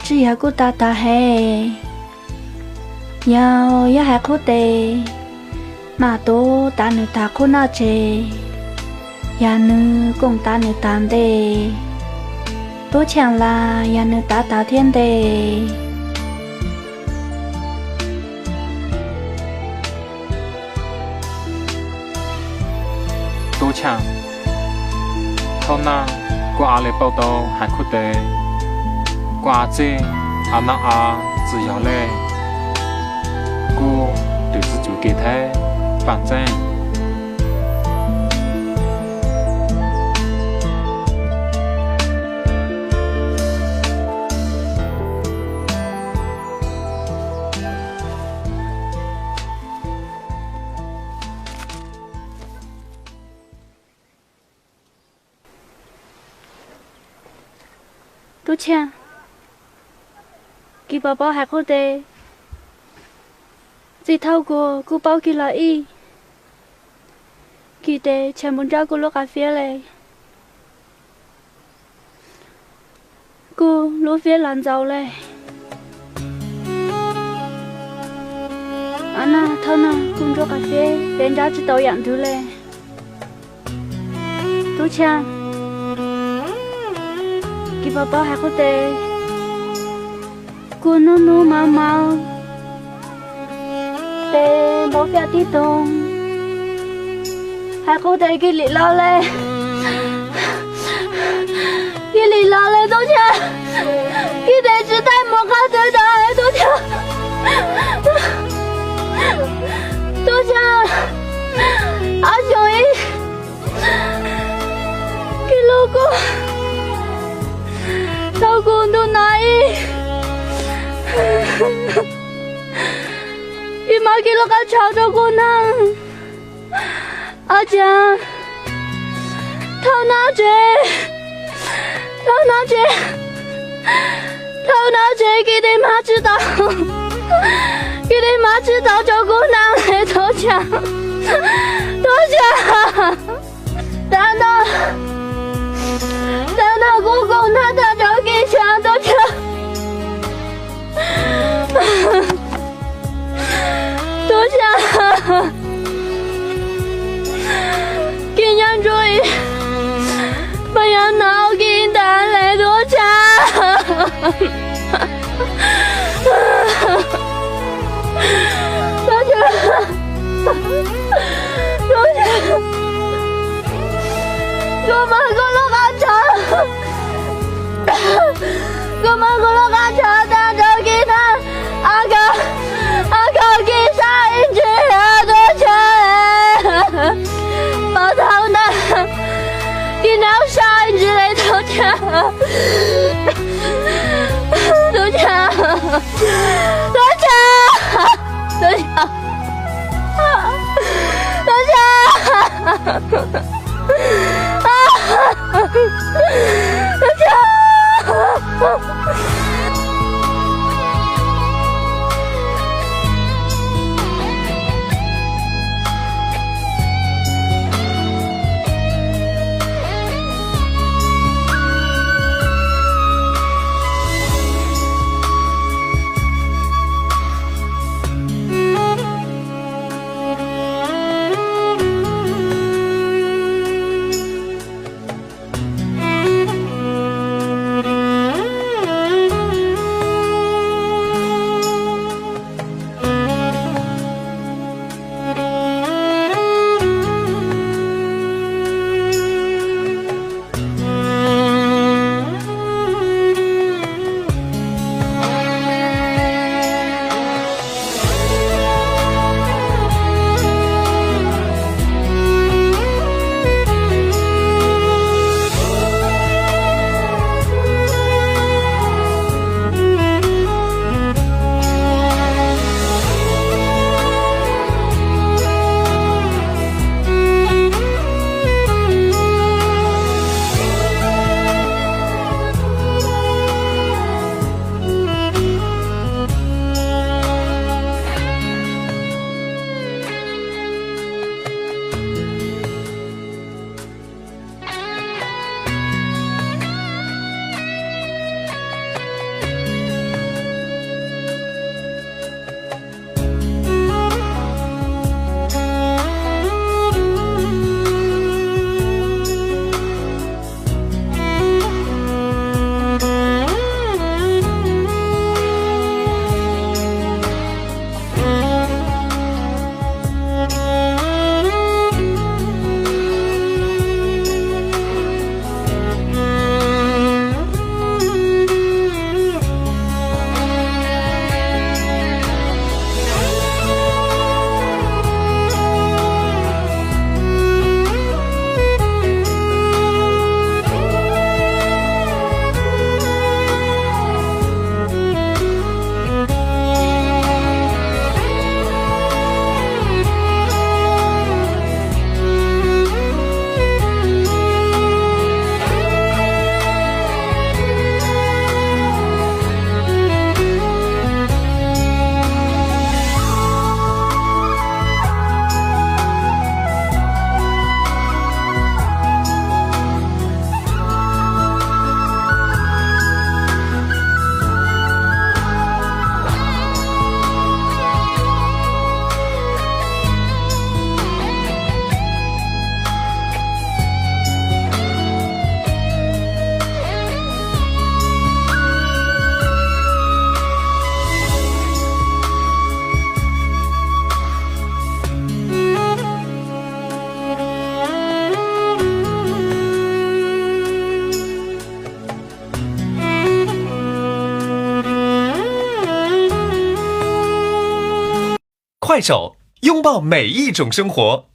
Tsis yog kuj tas tas heev. Yog, yog hais qhub tes, mas tub tav nws tav qhub noj tsev, yog nws koom tav nws tav ntev. Tub Cham las yog nws tav tav thiab ntev. Tub Cham, thaum nag kuv av li pauj tau hais qhub tes, kuv av txij av nag av txwm yog le, kuv twb tsis tsum kev theeb pam txeej. Tub Cham, kis pov pob hais qhub tes, txij thaum kuv, kuv paub kis los ib, kis tes tshee npuv nrab kuv lub qas fiab le. Kuv lub fiab los ntxaus le. Av nag thaum nag kuv ntsuab qas fiab pem nrab tsis tau yam ntwv le. Tub Cham, kis pov pob hais qhub tes, kuv nub nub mav mav, tes npau fiab tib tug, hais qhub tes kis lim los le. Kis lim los le Tub Cham, kis tes tsis taij mus qab twg rau Tub Cham. Tub Cham, ab xyoo ib, kis lub kuv, thaum kuv ntuj no ib, kis mas kis lub qab tshav rau kuv nag. Ab tsa, thaum nag tsev, thaum nag tsev, thaum nag tsev kis tes mas tsis tau, kis tes mas tsis tau rau kuv nag le Tub Cham, Tub Cham. Tag no, tag no kuv koom nag tag rau kis tshav Tub Cham. Tub Cham, kis nyob nruab ib, mas yog no kis ntag le Tub Cham. Tub Cham, Tub Cham, kuv mas kuv lub qab tshav, kuv mas kuv lub qab tshav tag rau kis nag, ab kis, ab kis kis sab ib ntsis Tub Cham, pov thaum ntag, kis nag sab ib ntsis le Tub Cham, Tub Cham, Tub Cham, Tub Cham, Tub Cham. 手，拥抱每一种生活。